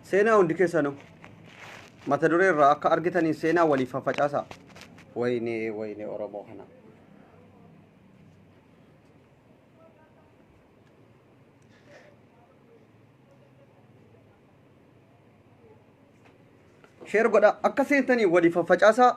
Seenaa hundi keessanuu mata duree irraa akka argitaniin seenaa waliif faffacaasaa. Wayinee wayinee Oromoo kana. Sheer godha akka seentanii waliif faffacaasaa.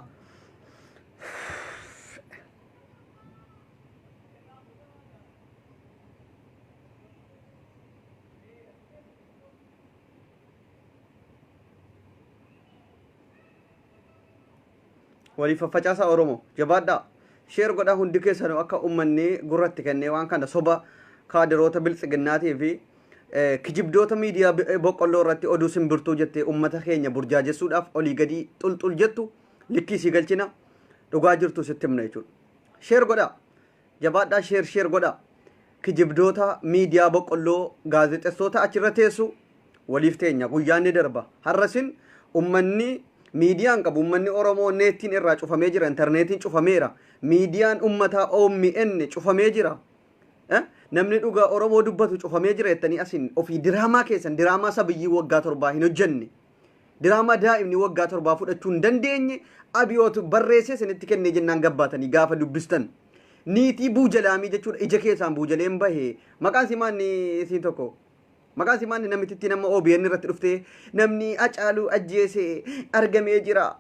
Waliif faffacaasaa Oromoo jabaadhaa. Sheer godhaa hundi keessanuu akka uummanni gurratti kennee waan kana soba kaadiroota biltsiginnaatii fi kijibdoota miidiyaa boqqolloo irratti oduu simbirtuu jettee uummata keenya burjaajessuudhaaf olii gadii xulxul jettu likkii sii galchina dhugaa jirtu sitti himna jechuudha. Sheer godhaa. Jabaadhaa sheer sheer godhaa. Kijibdoota miidiyaa boqqolloo gaazexessoota achirra teessu waliif teenya guyyaan ni darba. Har'asin ummanni miidiyaan qabu ummanni Oromoo neettiin irraa cufamee jira intarneetiin cufameera. Miidiyaan ummataa OMN cufamee jira. Namni dhugaa Oromoo dubbatu cufamee jira jettanii asin ofii diraamaa keessan diraamaa sabiyyii waggaa torbaa hin hojjenne. Diraamaa daa'imni waggaa torbaa fudhachuu hin dandeenye Abiyoot barreessee isinitti kennee jennaan gabbaatanii gaafa dubbistan. Niitii buujalaamii jechuudha ija keessaan buujaleen bahe. Maqaan isii maanni isiin tokko? Maqaan isii maanni namitittiin amma OBN irratti dhuftee namni Hacaaluu ajjeese argamee jira.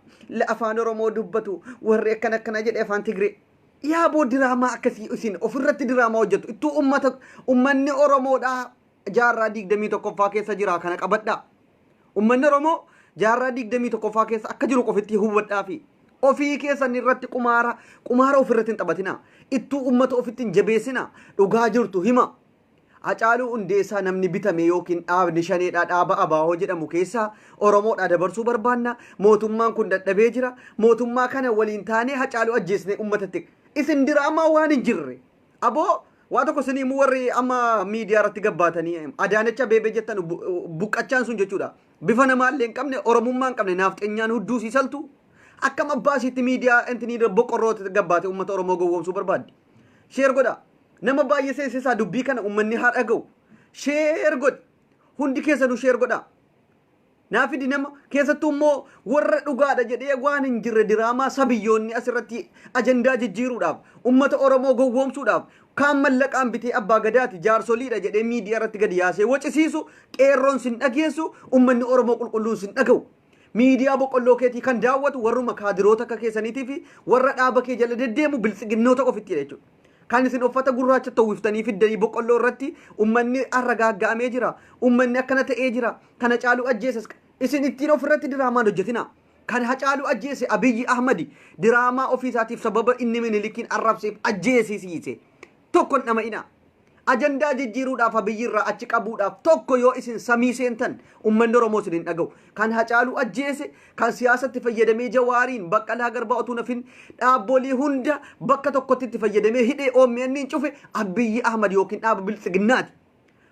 Afaan Oromoo dubbatu warri akkana akkana jedhe afaan Tigree. Yaa boo diraamaa akkasii isin ofirratti diraamaa hojjettu. Ittuu ummata ummanni Oromoodhaa jaarraa 21ffaa keessa jira kana qabadhaa. Ummanni Oromoo jaarraa 21ffaa keessa akka jiru qofitti hubadhaafi. Ofii keessan irratti qumaara qumaara ofirratti hin taphatinaa. Ittuu ummata ofitti hin jabeessinaa. Dhugaa jirtu hima. Hacaaluu Hundeessaa namni bitame yookiin dhaabni shaneedhaa dhaaba abaahoo jedhamu keessaa Oromoodhaa dabarsuu barbaanna. Mootummaan kun dadhabee jira. Mootummaa kana waliin taanee Hacaaluu ajjeesnee ummatatti. Isin diraamaa waan hin jirre. Aboo waa tokko isinii himuu warri amma miidiyaa irratti gabbaatanii Adaanech Abeebee jettan buqqachaan sun jechuudha. Bifa namaallee hin qabne Oromummaa hin qabne naafxenyaan hudduu sii saltu. Akkam abbaa isiitti miidiyaa intinii boqqorrootti gabbaate uummata Oromoo gowwoomsuu barbaaddi. Sheer godha. Nama baay'ee seesisaa dubbii kana uummanni haa dhaga'u. Sheer godhi. Hundi keessanuu sheer godhaa. Naa fidi nama keessattuu immoo warra dhugaadha jedhee waan hin jirre diraamaa sabiyyoonni asirratti ajandaa jijjiiruudhaaf ummata Oromoo gowwoomsuudhaaf kaan mallaqaan bitee abbaa gadaati jaarsoliidha jedhee miidiyaa irratti gadi yaasee wacisiisu qeerroon sin dhageessu ummanni Oromoo qulqulluun sin dhaga'u. Miidiyaa boqqolloo keetii kan daawwatu warruma kaadiroota akka keessaniitii fi warra dhaaba kee jala deddeemu biltsiginnoota qofittidha jechuudha. Kan isin uffata gurraacha uwwiftanii fiddanii boqqolloo irratti ummanni har'a gaagga'amee jira. Ummanni akkana ta'ee jira. Kan Hacaaluu ajjeesas isin ittiin ofirratti diraamaan hojjetina. Kan Hacaaluu ajjeese Abiyyi Ahmadi diraamaa ofii isaatiif sababa inni Minilikiin arrabseef ajjeesisiise. Tokko hin dhama'ina. Ajandaa jijjiiruudhaaf Abiyyi irraa achi qabuudhaaf tokko yoo isin samii seentan ummanni Oromoo isin hin dhaga'u. Kan Hacaaluu ajjeese, kan siyaasatti fayyadamee Jawaariin, Baqqalaa Garbaa otuu nafin dhaabbolii hunda bakka tokkotti itti fayyadamee hidhee OMN hin cufe Abiyyi Ahmad yookiin dhaaba Biltsiginnaati.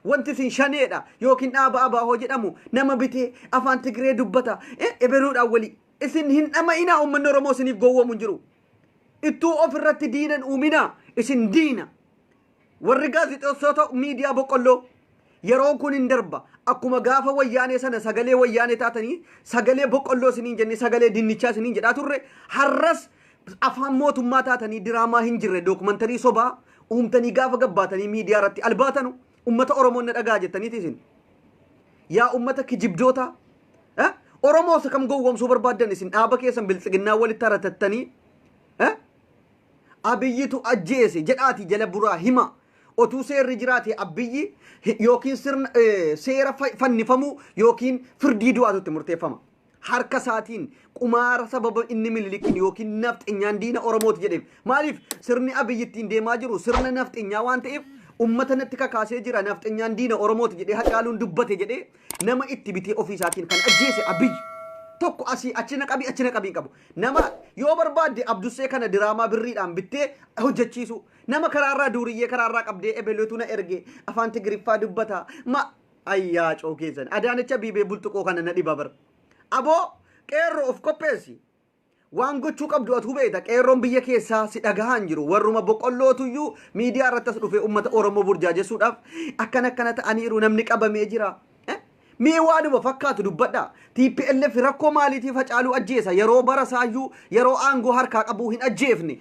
Wanti isin shaneedha yookiin dhaaba Abaahoo jedhamu nama bitee afaan Tigree dubbata ebeluudhaan walii. Isin hin dhama'inaa ummanni Oromoo isiniif gowwoomu hin jiru. Ittuu ofirratti diinan uuminaa isin diina. Warri gaazexeessota miidiyaa boqqolloo yeroon kun hin darba. Akkuma gaafa wayyaanee sana sagalee wayyaanee taatanii sagalee boqqolloo isiniin jennee sagalee dinnichaa isiniin jedhaa turre har'as afaan mootummaa taatanii diraamaa hin jirre dookumantarii sobaa uumtanii gaafa gabbaatanii miidiyaa irratti albaatanu ummata Oromoon na dhagaa jettaniiti isin. Yaa ummata kijibdoota Oromoo isa kam gowwoomsuu barbaaddan isin dhaaba keessan biltsiginnaa walitti haratattanii Abiyyitu ajjeese jedhaati jala buraa hima. Otuu seerri jiraate Abiyyi yookiin sirna seera fannifamuu yookiin firdii du'aatu itti murteeffama. Harka isaatiin qumaara sababa inni Minilikiin yookiin nafxenyaan diina Oromooti jedheef. Maaliif sirni Abiyyi ittiin deemaa jiru sirna nafxenyaa waan ta'eef ummata natti kakaasee jira nafxenyaan diina Oromooti jedhee Hacaaluun dubbate jedhee nama itti bitee ofii isaatiin kan ajjeese Abiyyi. Tokko asii achi na qabii achi na qabii hin qabu. Nama yoo barbaadde Abdussee kana diraamaa birriidhaan bittee hojjechiisu. Nama karaarraa duuriyyee karaarraa qabdee ebeluutu na erge afaan Tigiriffaa dubbata. Ma ayyaa coo keessan. Adaanech Abiibee bultuqoo kana na dhiba bar. Aboo qeerroo of qopheessi. Waan gochuu qabdu atuu beekta. Qeerroon biyya keessaa si dhagahaa hin jiru. Warruma boqqollootuyyuu miidiyaa irratti as dhufee uummata Oromoo burjaajessuudhaaf akkana akkana ta'aniiru namni qabamee jira. Mee waanuma fakkaatu dubbadhaa. TPLF rakkoo maaliitiif Hacaaluu ajjeesa? Yeroo bara isaayyuu yeroo aangoo harkaa qabuu hin ajjeefne.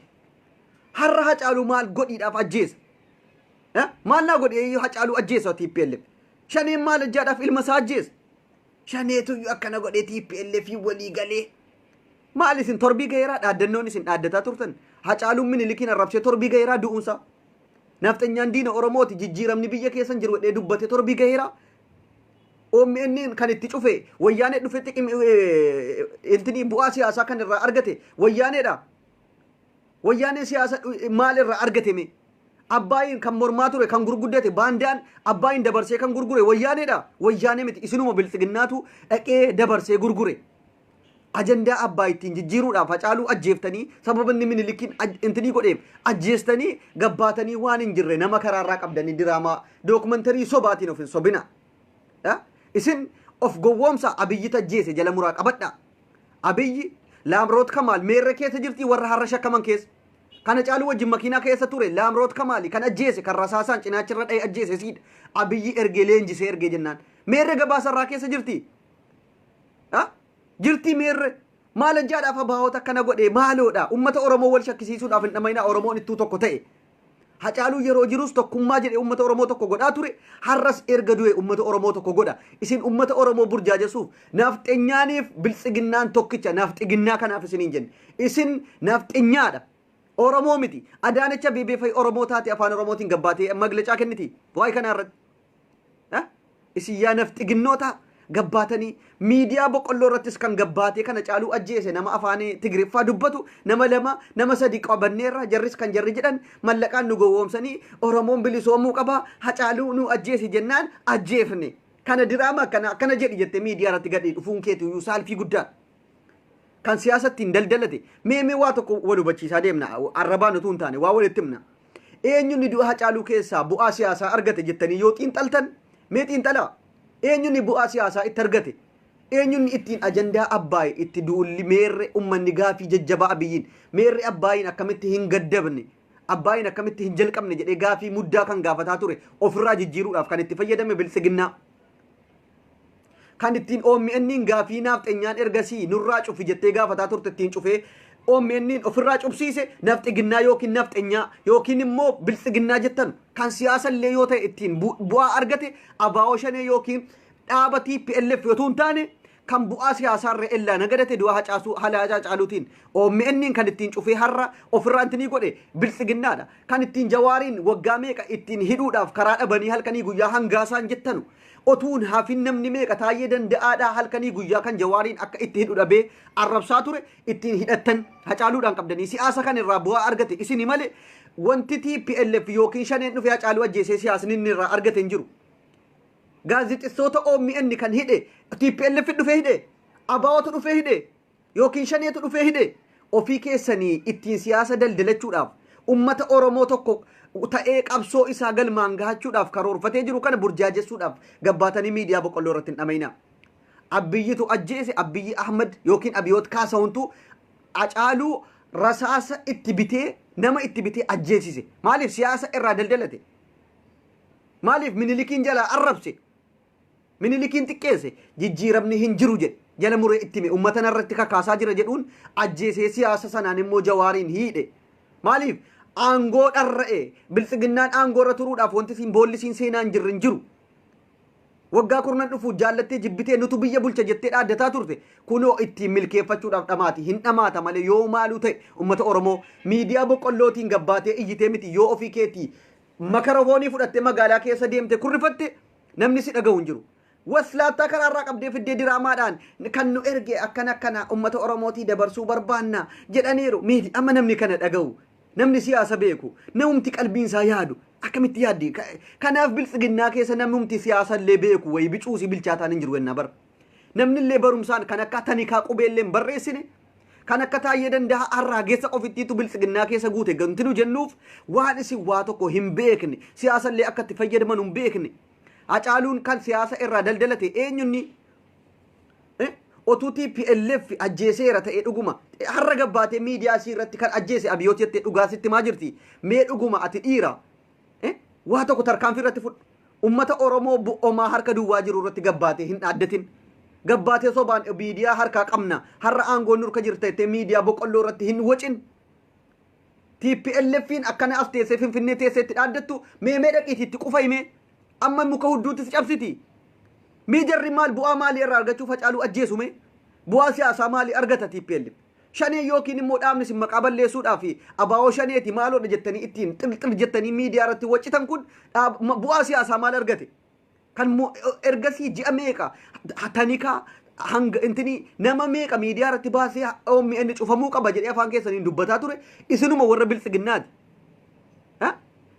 Har'a Hacaaluu maal godhiidhaaf ajjeesa? Maal naa godhee Hacaaluu ajjeesa TPLF? Shaneen maal ajjaadhaaf ilma isaa ajjeesa? Shaneetuyyuu akkana godhee TPLF walii galee. Maal isin torbii gaheeraa dhaaddannoon isin dhaaddataa turtan? Hacaaluun Minilikiin arrabsee torbii gaheeraa du'uunsaa. Nafxanyaan diina Oromooti, jijjiiramni biyya keessan jiru jedhee dubbate torbii gaheeraa. OMN kan itti cufe Wayyaanee dhufe, xiqim intinii bu'aa siyaasaa kan irraa argate Wayyaaneedha. Wayyaanee siyaasa maal irraa argate mee? Abbaayin kan mormaa ture kan gurguddate baandaan Abbaayin dabarsee kan gurgure Wayyaaneedha. Wayyaanee miti, isinuma Biltsiginnaatu dhaqee dabarsee gurgure. Ajandaa Abbaa ittiin jijjiiruudhaaf Hacaaluu ajjeeftanii, sababa inni Minilikiin intinii godheef ajjeestanii gabbaatanii, waan hin jirre nama karaarraa qabdanii diraamaa dookumantarii sobaatiin of hin sobina. Isin of gowwoomsa. Abiyyitu ajjeese jala muraa qabadha. Abiyyi Laamroot Kamaal meerre keessa jirti warra har'a shakkaman keessa. Kana Caaluu wajjin makiinaa keessa ture Laamroot Kamaali kan ajjeese, kan rasaasaan cinaachirra dha'ee ajjeese siidha. Abiyyi ergee leenjisee ergee jennaan. Meerre gabaasarraa keessa jirti. Jirtii meerre? Maal ajjaadhaaf abaa'oota akkana godhee maaloodha? Uummata Oromoo wal shakkisiisuudhaaf hin dhamainaa. Oromoon ittuu tokko ta'e. Hacaaluu yeroo jirus tokkummaa jedhee uummata Oromoo tokko godhaa ture. Har'as erga du'e uummata Oromoo tokko godha. Isin uummata Oromoo burjaajessuuf nafxenyaaniif Biltsiginnaan tokkicha nafxiginnaa kanaaf isiniin jenne. Isin nafxenyaadha. Oromoo miti. Adaanech Abeebee fa'i Oromoo taate afaan Oromootiin gabbaatee maglacaa kenniti. Waa'ee kanaa irratti. Isin yaa nafxiginnoota gabbaatanii miidiyaa boqqolloo irrattis kan gabbaatee kana Caaluu ajjeese nama afaan Tigiriffaa dubbatu nama lama nama sadi qabanneerra. Jarris kan jarri jedhan mallaqaan nu gowwoomsanii Oromoon bilisoomuu qaba, Hacaaluu nu ajjeese jennaan ajjeefne. Kana diraama akkana akkana jedhi jettee miidiyaa irratti gadi dhufuun keetu iyyuu saalfii guddaa. Kan siyaasa ittiin daldalate mee mee waa tokko wal hubachiisaa deemna, arrabaan utuu hin taane waa walitti himna. Eenyunni du'a Hacaaluu keessaa bu'aa siyaasaa argate jettanii yoo xiinxaltan, mee xiinxalaa. Eenyunni bu'aa siyaasaa itti argate? Eenyunni ittiin ajandaa Abbaay itti duulli meerre ummanni gaafii jajjabaa Abiyyiin meerre Abbaayin akkamitti hin gaddabne, Abbaayin akkamitti hin jalqabne jedhee gaafii muddaa kan gaafataa ture ofirraa jijjiiruudhaaf kan itti fayyadame Biltsiginnaa. Kan ittiin OMN'n gaafii naafxenyaan ergasii nurraa cufi jettee gaafataa turte ittiin cufee OMN'n ofirraa cubsiise nafxiginnaa yookiin nafxenyaa yookiin immoo Biltsiginnaa jettan. Kan siyaasa illee yoo ta'e ittiin bu'aa argate abaa'oo Shanee yookiin dhaaba TPLF yoo hin taane, kan bu'aa siyaasaa irra ellaa nagadate du'a Hacaasuu haala Hacaaluutiin OMN'n kan ittiin cufee har'a ofirraa intinii godhe Biltsiginnaadha. Kan ittiin Jawaariin waggaa meeqa ittiin hidhuudhaaf karaa dhabanii halkanii guyyaa hangaasaan jettanu otuun hafin namni meeqa Taayyee Danda'aadhaa halkanii guyyaa kan Jawaariin akka itti hidhu dhabee arrabsaa ture ittiin hidhattan Hacaaluudhaan qabdanii siyaasa kan irraa bu'aa argate isini malee wanti TPLF yookiin Shaneen dhufee Hacaaluu ajjeesee siyaasni inni irraa argate hin jiru. Gaazexessoota OMN kan hidhe TPLF dhufee hidhe, ABOtu dhufee hidhe yookiin Shaneetu dhufee hidhe? Ofii keessanii ittiin siyaasa daldalachuudhaaf ummata Oromoo tokko ta'ee qabsoo isaa galmaan gahachuudhaaf karoorfatee jiru kana burjaajessuudhaaf gabbaatanii miidiyaa boqqolloo irratti hin dhamayinaa. Abiyyitu ajjeese. Abiyyi Ahmad yookiin Abiyoot Kaasahuntu Hacaaluu rasaasa itti bitee, nama itti bitee ajjeesise. Maaliif siyaasa irraa daldalate? Maaliif Minilikiin jalaa arrabse? Minilikiin xiqqeesse, jijjiiramni hin jiru jedhe. Jala muree itti hime, uummata narratti kakaasaa jira jedhuun ajjeesee siyaasa sanaan immoo Jawaariin hiidhe. Maaliif? Aangoo dharra'e. Biltsiginnaan aangoo irra turuudhaaf wanti siin boolli siin seenaa hin jirre hin jiru. Waggaa kurnan dhufu jaallattee jibbitee nutu biyya bulcha jettee dhaaddataa turte. Kunoo ittiin milkeeffachuudhaaf dhamaati. Hin dhamaata malee yoo maaluu ta'e uummata Oromoo miidiyaa boqqollootiin gabbaatee iyyitee miti, yoo ofii keetii makarafoonii fudhattee magaalaa keessa deemte kurrifatte namni si dhaga'u hin jiru. Waslaattaa karaarraa qabdee fiddee diraamaadhaan kan nu erge akkana akkana uummata Oromootii dabarsuu barbaanna jedhaniiru. Miidi amma namni kana dhaga'u, namni siyaasa beeku, namumti qalbiin isaa yaadu akkamitti yaaddi? Kanaaf Biltsiginnaa keessa namumti siyaasa illee beeku wayii bicuusii bilchaataan hin jiru jennaa bara. Namni illee barumsaan kan akka tanikaa qubeellee hin barreessine, kan akka Taayyee Danda'a harraageessa qofittiitu Biltsiginnaa keessa guute. Ganti nu jennuuf waan isin waa tokko hin beekne, siyaasa illee akka itti fayyadaman hin beekne. Hacaaluun kan siyaasa irraa daldalate eenyunni? Otuu TPLF ajjeeseera ta'ee dhuguma har'a gabbaatee miidiyaa isii irratti kan ajjeese Abiyoot jettee dhugaa sitti maa jirti? Mee dhuguma ati dhiira, waa tokko tarkaanfii irratti fudhu. Ummata Oromoo bu'omaa harka duwwaa jiru irratti gabbaatee hin dhaaddatin. Gabbaatee sobaan miidiyaa harkaa qabna. Har'a aangoon nurka jirta jettee miidiyaa boqqolloo irratti hin wacin. TPLF'n akkana as teessee Finfinnee teessee itti dhaaddattu meemee dhaqiitii itti qufa himee amma muka hudduutti si cabsiti. Mee jarri maal bu'aa maalii irraa argachuuf Hacaaluu ajjeesu mee? Bu'aa siyaasaa maalii argata TPLF? Shanee yookiin immoo dhaabni isin maqaa balleessuudhaaf abaa'oo shaneeti maaloodha jettanii ittiin xilxil jettanii miidiyaa irratti wacitan kun bu'aa siyaasaa maal argate? Kan ergasii ji'a meeqa tanikaa hanga intini nama meeqa miidiyaa irratti baasee OMN cufamuu qaba jedhee afaan keessaniin dubbataa ture isinuma warra biltsiginnaati. Ha?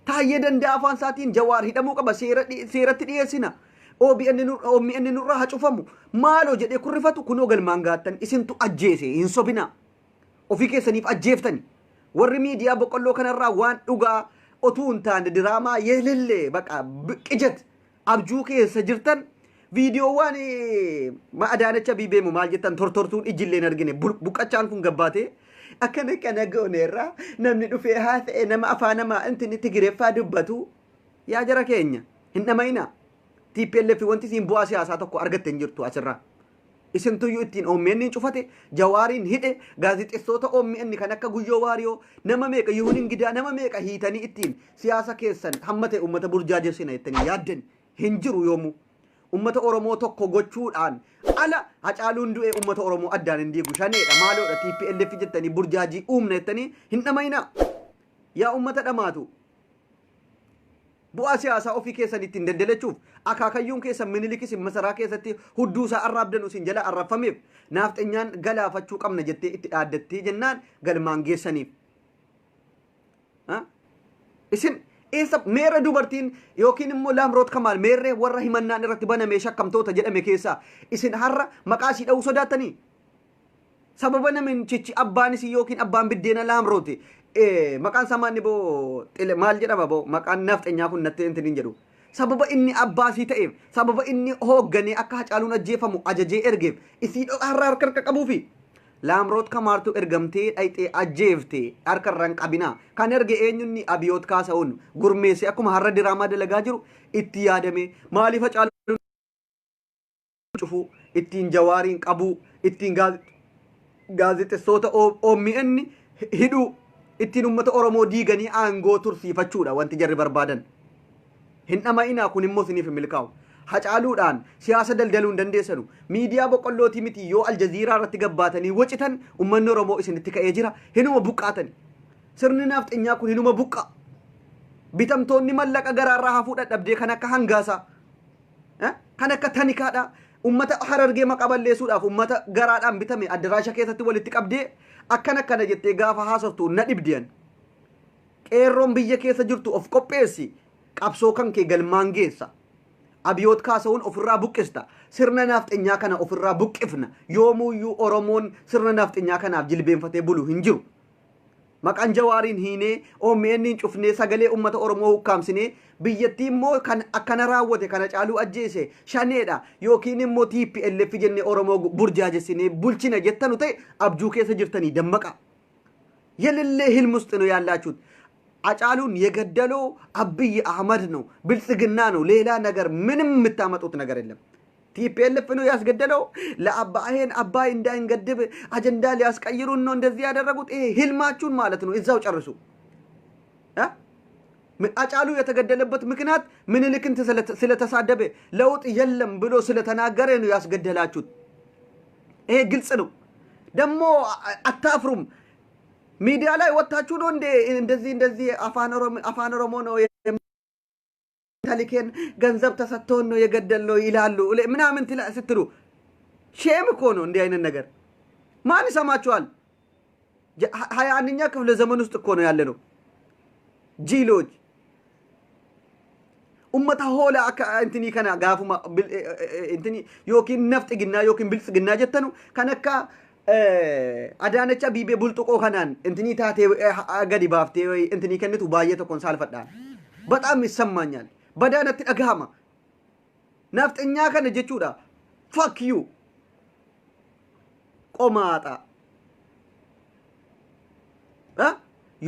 Taayyee Danda'a afaan isaatiin Jawaar hidhamuu qaba seeratti dhiyeessina. OBN OMN nurraa haa cufamu. Maaloo jedhee kurrifatu kunoo galmaan gaattan isintu ajjeese hin sobinaa. Ofii keessaniif ajjeeftani. Warri miidiyaa boqqolloo kanarraa waan dhugaa otuu hin taane diraamaa yeelellee baqa qijet abjuu keessa jirtan viidiyoowwan Adaanech Abeebee moo maal jettan tortortuun ijjillee hin argine buqqachaan kun gabbaatee akkana kana gooneerra namni dhufee haasa'e nama afaan namaa intini Tigireeffaa dubbatu yaa jara keenya hin dhama'ina. TPLF wanti isiin bu'aa siyaasaa tokko argatte hin jirtu asirraa. Isintuyyuu ittiin OMN cufate, Jawaariin hidhe, gaazexeessitoota OMN kan akka Guyyoo Waariyoo, nama meeqa Yihuun Ingidaa, nama meeqa hiitanii ittiin siyaasa keessan hamma ta'e uummata burjaajessina jettanii yaaddan hin jiru yoomuu. Uummata Oromoo tokko gochuudhaan ala Hacaaluun du'ee uummata Oromoo addaan hin diigu. Shaneedha, maaloodha, TPLF jettanii burjaajii uumna jettanii hin dhama'inaa. Yaa uummata dhamaatu. Bu'aa siyaasaa ofii keessan ittiin daldalachuuf akaakayyuun keessan Minilik isin masaraa keessatti hudduu isaa arraabdanu isin jala arrabfameef naafxenyaan galaafachuu qabna jettee itti dhaaddattee jennaan galmaan geessaniif. Ha? Isin eessa meerre dubartiin yookiin immoo Laamroot Kamaal meerree warra himannaan irratti banamee shakkamtoota jedhame keessaa isin har'a maqaa isii dha'uu sodaattanii? Sababa namichichi abbaan isii yookiin abbaan biddeena Laamrooti maqaan isaa maanni boo maal jedhama boo maqaan nafxenyaa kun natti hin jedhu. Sababa inni abbaa isii ta'eef sababa inni hoogganee akka Hacaaluun ajjeefamu ajajee ergeef isii har'a harka harka qabuufi. Laamroot Kamaartu ergamtee dhayxee ajjeefte harka irra hin qabinaa. Kan erge eenyunni Abiyoot Kaasa'uun gurmeessee akkuma har'a diraamaa dalagaa jiru itti yaadame maaliif Hacaaluun cufuu ittiin Jawaariin qabuu ittiin gaazexessoota OMN hidhuu ittiin uummata Oromoo diiganii aangoo tursiifachuudha wanti jarri barbaadan. Hin dhama'inaa kun immoo isiniif hin milkaa'u. Hacaaluudhaan siyaasa daldaluu hin dandeessanu. Miidiyaa boqqollootii miti yoo Aljaziiraa irratti gabbaatanii wacitan uummanni Oromoo isinitti ka'ee jira. Hinuma buqqaatani. Sirni naafxenyaa kun hinuma buqqa. Bitamtoonni mallaqa garaarraa hafuu dadhabdee kan akka hangaasaa. Kan akka tanikaadha. Ummata Harargee maqaa balleessuudhaaf ummata garaadhaan bitame addaraasha keessatti walitti qabdee akkana akkana jettee gaafa haasoftu na dhibdiyan. Qeerroon biyya keessa jirtu of qopheessi qabsoo kan kee galmaan geessa. Abiyoot Kaasa'uun ofirraa buqqista. Sirna naafxenyaa kana ofirraa buqqifna. Yoomuuyyuu Oromoon sirna naafxenyaa kanaaf jilbeenfatee bulu hin jiru. Maqaan Jawaariin hiinee, OMN cufnee, sagalee uummata Oromoo hukkaamsinee, biyyattii immoo kan akkana raawwate kana caaluu ajjeese shaneedha yookiin immoo TPLF jennee Oromoo burjaajessinee bulchina jettanu ta'e abjuu keessa jirtanii dammaqa. የሌለ ህልም ውስጥ ነው ያላችሁት። አጫሉን የገደለው አብይ አህመድ ነው፣ ብልጽግና ነው። ሌላ ነገር ምንም የምታመጡት ነገር የለም። TPLF ነው ያስገደለው። ለአባይን አባይ እንዳይንገድብ አጀንዳ ሊያስቀይሩን ነው እንደዚህ ያደረጉት። ይሄ ህልማችሁን ማለት ነው። እዛው ጨርሱ። አጫሉ የተገደለበት ምክንያት ምኒልክን ስለተሳደበ ለውጥ የለም ብሎ ስለተናገረ ነው ያስገደላችሁት። ይሄ ግልጽ ነው። ደግሞ አታፍሩም። ሚዲያ ላይ ወጥታችሁ ነው እንዴ እንደዚህ እንደዚህ አፋን ኦሮሞ ነው ተልኬን ገንዘብ ተሰጥቶን ነው የገደልነው ይላሉ ምናምን ስትሉ shame እኮ ነው። እንዲህ አይነት ነገር ማን ይሰማችኋል? 21ኛ ክፍለ ዘመን ውስጥ እኮ ነው ያለነው። ጅሎች ummata hoolaa akka intinii kana gaafuma intinii yookiin nafxiginnaa yookiin biltsiginnaa jettanu kan akka Adaanech Abeebee bulxuqoo kanaan intinii taatee gadi baaftee intinii kennitu baay'ee tokkoon saalfadhaan. በጣም ይሰማኛል። Badaa natti dhagahama. Nafxenyaa kana jechuudha. Fuck you. Qomaaxa.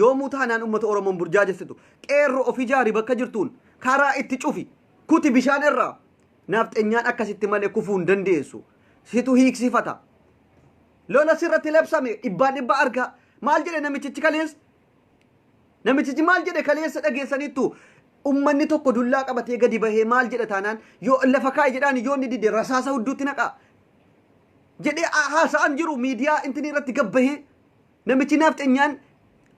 Yoomuu taanaan uummata Oromoon burjaajessitu. Qeerroo of ijaari bakka jirtuun karaa itti cufi. Kuti bishaan irraa. Naafxenyaan akkasitti malee kufuu hin dandeessu. Situ hiiksifata. Lola sirratti labsame dhibbaan dhibba argaa. Maal jedhe namichichi kaleessa? Namichichi maal jedhe kaleessa dhageessaniittu? Ummanni tokko dullaa qabatee gadi bahee maal jedha taanaan, yoo lafa kaa'i jedhaan yoo inni dide rasaasa hudduutti naqaa jedhee haasa'an jiru miidiyaa intini irratti gabbahee. Namichi naafxenyaan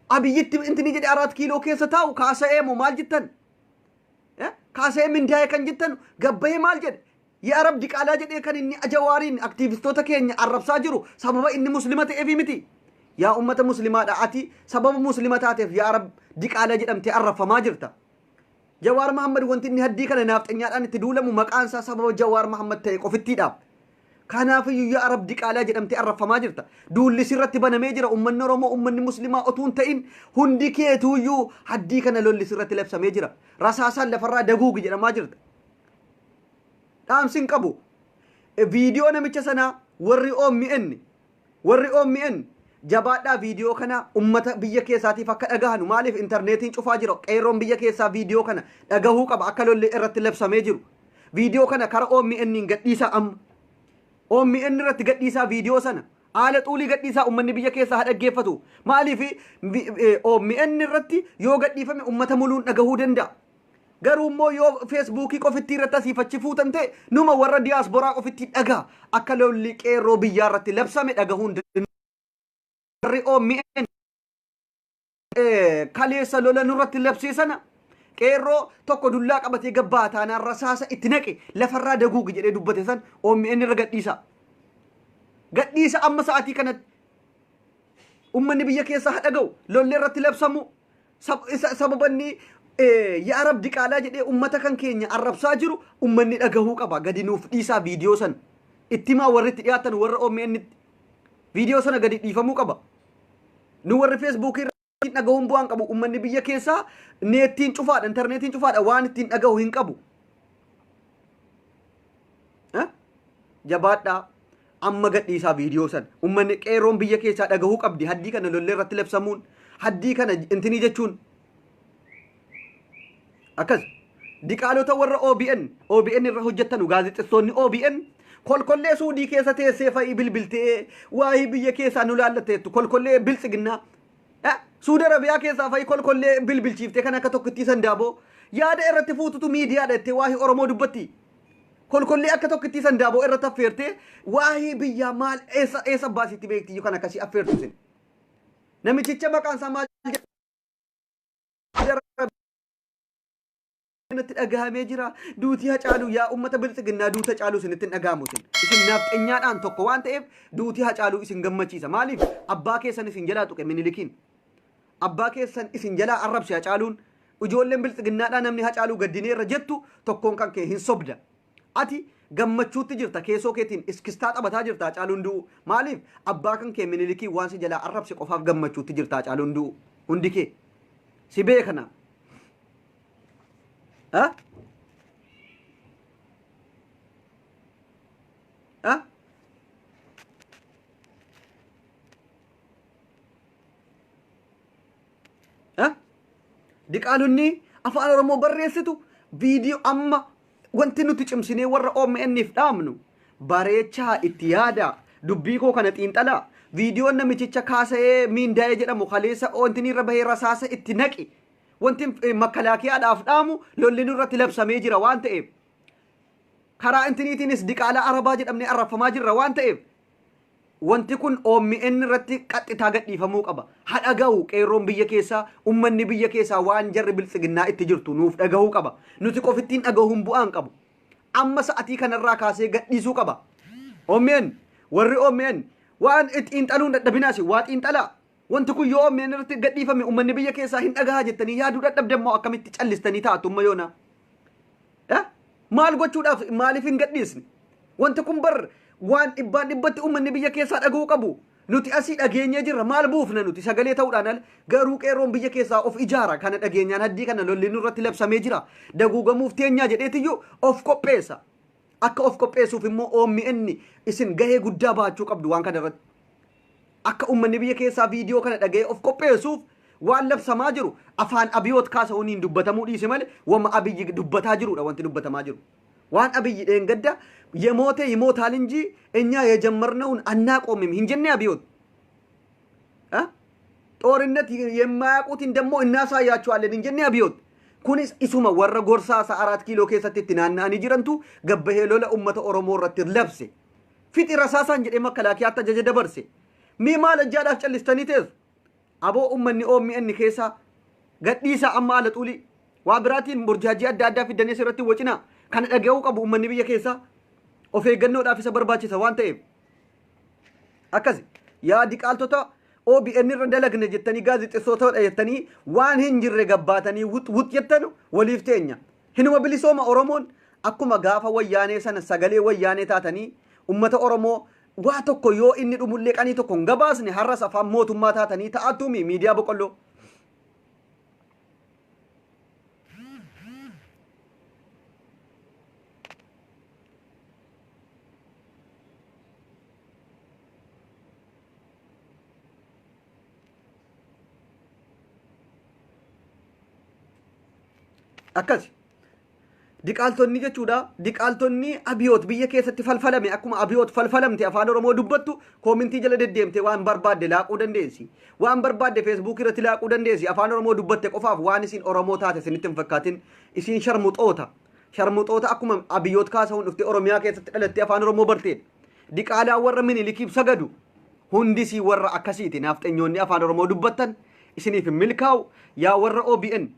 Abiyyitti intini jedhe Araat Kiiloo keessa taa'u kaasa'ee moo maal jettan? Kaasa'ee mindaa'ee kan jettan gabbahee maal jedhe? Yaa Arab diqaalaa jedhee kan inni Jawaariin aktiivistoota keenya arrabsaa jiru sababa inni muslima ta'eefi miti. Yaa ummata muslimaadha, ati sababa muslima taateef yaa Arab diqaalaa jedhamtee arrabfamaa jirta. Jawaar Mahammad wanti inni haddii kana naafxanyaadhaan itti duulamu maqaan isaa sababa Jawaar Mahammad ta'e qofittiidhaaf. Kanaafiyyuu yaa Arab diqaalaa jedhamtee arrabfamaa jirta. Duulli sirratti banamee jira. Ummanni Oromoo, ummanni muslimaa otuu hin ta'in hundi keetuuyyuu haddii kana lolli sirratti labsamee jira. Rasaasaan lafarraa daguugi jedhamaa jirta. Dhaamsi hin qabu. Viidiyoo namicha sanaa warri OMN jabaadhaa, viidiyoo kana ummata biyya keessaatiif akka dhagahanu. Maaliif intarneetiin cufaa jira? Qeerroon biyya keessaa viidiyoo kana dhagahuu qaba akka lolli irratti labsamee jiru. Viidiyoo kana kara OMN gadhiisaa, amma OMN irratti gadhiisaa, viidiyoo sana haala xuulii gadhiisaa, ummanni biyya keessaa haa dhaggeeffatu. Maaliif OMN irratti yoo gadhiifame ummata muluun dhagahuu danda'a. Garuu immoo yoo Feesbuukii qofittii irratti asiif achi fuutan ta'e, numa warra diyaasporaa qofitti dhagaa akka lolli qeerroo biyyaa irratti labsame dhagahuun. Warri OMN kaleessa lola nurratti labsee sana, qeerroo tokko dullaa qabatee gabbaa taanaan rasaasa itti naqe lafarraa daguugi jedhee dubbate san OMN irra gadhiisa. Gadhiisa amma sa'aatii kanatti. Ummanni biyya keessaa haa dhaga'u. Lolli irratti labsamu sababa inni yaa Arab diqaalaa jedhee ummata kan keenya arrabsaa jiru ummanni dhagahuu qaba. Gadi nuuf dhiisaa viidiyoo sana. Itti himaa warri itti dhiyaatan warra OMN tti. Viidiyoo sana gadi dhiifamuu qaba. Nu warri Feesbuukii irratti dhagahuun bu'aan qabu. Ummanni biyya keessaa neettiin cufaadha, intarneetiin cufaadha, waan ittiin dhagahu hin qabu. Jabaadhaa, amma gadhiisaa viidiyoo sana. Ummanni qeerroon biyya keessaa dhagahuu qabdi. Haddii kana lollee irratti labsamuun, haddii kana intinii jechuun. Akkas. Diqaalota warra OBN irra hojjettanu, gaazexeessitoonni OBN, kolkollee Suudii keessa teessee fa'ii bilbiltee waa'ee biyya keessaa nu laallatteettu, kolkollee biltsiginnaa. Suudi Arabiyaa keessaa fa'ii kolkollee bilbilchiiftee kan akka tokkittii sandaaboo yaada irratti fuututu miidiyaadha jettee waa'ee Oromoo dubbatti. Kolkollee akka tokkittii sandaaboo irratti affeertee waa'ee biyyaa maal eessa eessa baasitti beektiyyuu kan akkasii affeertu isin. Namichicha maqaan isaa maal jedhama? Natti dhagahamee jira. Duutii Hacaaluu, yaa uummata biltsiginnaa, duuta Hacaaluu isinitti hin dhagahamu isin. Isin naafxenyaadhaan tokko waan ta'eef duutii Hacaaluu isin gammachiisa. Maaliif? Abbaa keessan isin jalaa tuqe Minilikiin. Abbaa keessan isin jalaa arrabse Hacaaluun. Ijoolleen biltsiginnaadhaa namni Hacaaluu gaddineerra jettu tokkoon kan kee hin sobda. Ati gammachuutti jirta, keessoo keetiin iskistaa taphataa jirta Hacaaluun du'u. Maaliif? Abbaa kan kee Minilikiin waan si jalaa arrabse qofaaf gammachuutti jirta Hacaaluun du'u. Hundi kee. Si beekana. Ha? Ha? Ha? Diqaalonni afaan Oromoo barreessitu viidiyoo amma wanti nuti cimsinee warra OMN'if dhaamnu, bareechaa itti yaada, dubbii koo kana xiinxalaa. Viidiyoon namichicha kaasa'ee miindaa'ee jedhamu kaleessa wanti irra bahee rasaasa itti naqi, wanti makalaakiyaadhaaf dhaamu, lolli nurratti labsamee jira waan ta'eef, karaa intiniitiinis diqaalaa Arabaa jedhamnee arrabfamaa jirra waan ta'eef, wanti kun OMN irratti qaxxitaa gadhiifamuu qaba. Ha dhaga'u qeerroon biyya keessaa, ummanni biyya keessaa waan jarri biltsiginnaa itti jirtu nuuf dhagahuu qaba. Nuti qofittiin dhagahuun bu'aan qabu. Amma sa'atii kanarraa kaasee gadhiisuu qaba. OMN, warri OMN waan xiinxaluun dadhabinaas waa xiinxalaa. Wanti kun yoo OMN irratti gadhiifame ummanni biyya keessaa hin dhagahaa jettanii yaaduu dadhabdan moo akkamitti callistanii taa'attu amma yoona? Maal gochuudhaaf maaliif hin gadhiisne? Wanti kun bar waan dhibbaan dhibbatti uummanni biyya keessaa dhaga'uu qabu. Nuti asii dhageenyee jirra, maal buufna nuti sagalee ta'uudhaan ala? Garuu qeerroon biyya keessaa of ijaara, kana dhageenyaan haddii kana lolli nurratti labsamee jira. Daguugamuuf teenyaa jedheetiyyuu of qopheessa. Akka of qopheessuuf immoo OMN isin gahee guddaa baachuu qabdu waan kana irratti. Akka uummanni biyya keessaa viidiyoo kana dhaga'ee of qopheessuuf Waan labsamaa jiru afaan Abiyoot Kaasahuniin dubbatamuu dhiise malee wama Abiyyi dubbataa jirudha wanti dubbatamaa jiru. Waan Abiyyi dheengadda የሞተ ይሞታል እንጂ እኛ የጀመርነውን አናቆምም hin jenne Abiyoot. ጦርነት የማያውቁትን ደግሞ እናሳያቸዋለን hin jenne Abiyoot. Kunis isuma warra gorsaa isaa Araat Kiiloo keessatti itti naanna'anii jirantu gabbahee lola uummata Oromoo irratti labse. Fixi rasaasaan jedhee makalaakiyaatti ajaja dabarse. Mee maal ajjaadhaaf callistanii teessu? Aboo uummanni OMN keessaa gadhiisaa amma ala xuulii. Waa biraatiin burjaajii adda addaa fiddanii asirratti wacinaa. Kana dhaga'uu qabu uummanni biyya keessaa. Of eeggannoodhaaf isa barbaachisa waan ta'eef. Akkasi yaa diqaaltota OBN irra dalagne jettanii gaazexeessitoota jettanii waan hin jirre gabbaatanii wux wux jettanu waliif teenya. Hinuma bilisooma Oromoon akkuma gaafa wayyaanee sana sagalee wayyaanee taatanii ummata Oromoo waa tokko yoo inni dhumullee qanii tokko hin gabaasne har'as afaan mootummaa taatanii ta'attuumi miidiyaa boqqolloo. Akkasi. Diqaaltonni jechuudha. Diqaaltonni Abiyoot biyya keessatti falfalame akkuma Abiyoot falfalamte afaan Oromoo dubbattu koomintii jala deddeemte waan barbaadde laaquu dandeessi. Waan barbaadde feesbuukii irratti laaquu dandeessi. Afaan Oromoo dubbatte qofaaf waan isin Oromoo taate isinitti hin fakkaatin. Isin sharmuxoota. Sharmuxoota akkuma Abiyoot Kaasahun dhuftee Oromiyaa keessatti dhalattee afaan Oromoo barteedha. Diqaalaa warra Minilikiif sagadu hundisii warra akkasiiti. Naafxenyoonni afaan Oromoo dubbattan isiniif hin milkaa'u. Yaa warra OBN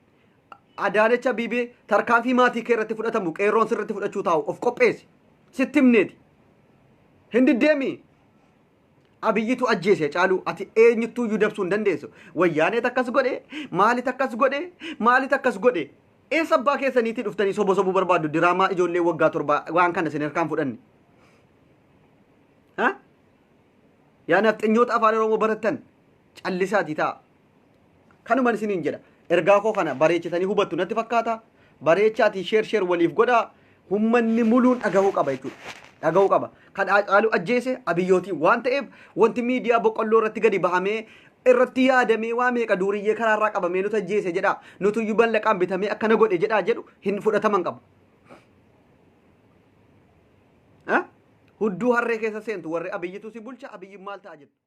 Adaanech Abeebee tarkaanfii maatii kee irratti fudhatamu qeerroon sirratti fudhachuu taa'u of qopheessi. Sitti himneeti. Hin diddeemi. Abiyyitu ajjeese Caaluu ati eenyuttuu iyyuu dabsuu hin dandeessu. Wayyaaneet akkas godhe maalit akkas godhe maalit akkas godhe. Eessa abbaa keessaniitii dhuftanii soba sobuu barbaaddu diraamaa ijoollee waggaa 7 waan kana isin harkaan fudhanne. Ha? Yaa nafxenyoota afaan Oromoo barattan callisaatii ta'a. Kanuman isiniin jedha. Ergaa koo kana bareechitanii hubattu natti fakkaata. Bareechaatii sheer sheer waliif godhaa. Hummanni muluun dhagahuu qaba jechuudha. Dhagahuu qaba. Kan Haacaaluu ajjeese Abiyyootiin waan ta'eef wanti miidiyaa boqqolloo irratti gadi bahamee irratti yaadamee waa meeqa duuriyyee karaarraa qabamee nuti ajjeese jedhaa nuti iyyuu ballaqaan bitamee akkana godhe jedhaa jedhu hin fudhataman qabu. Hudduu harree keessa seentu warri Abiyyitu si bulcha Abiyyi maal ta'a jettu.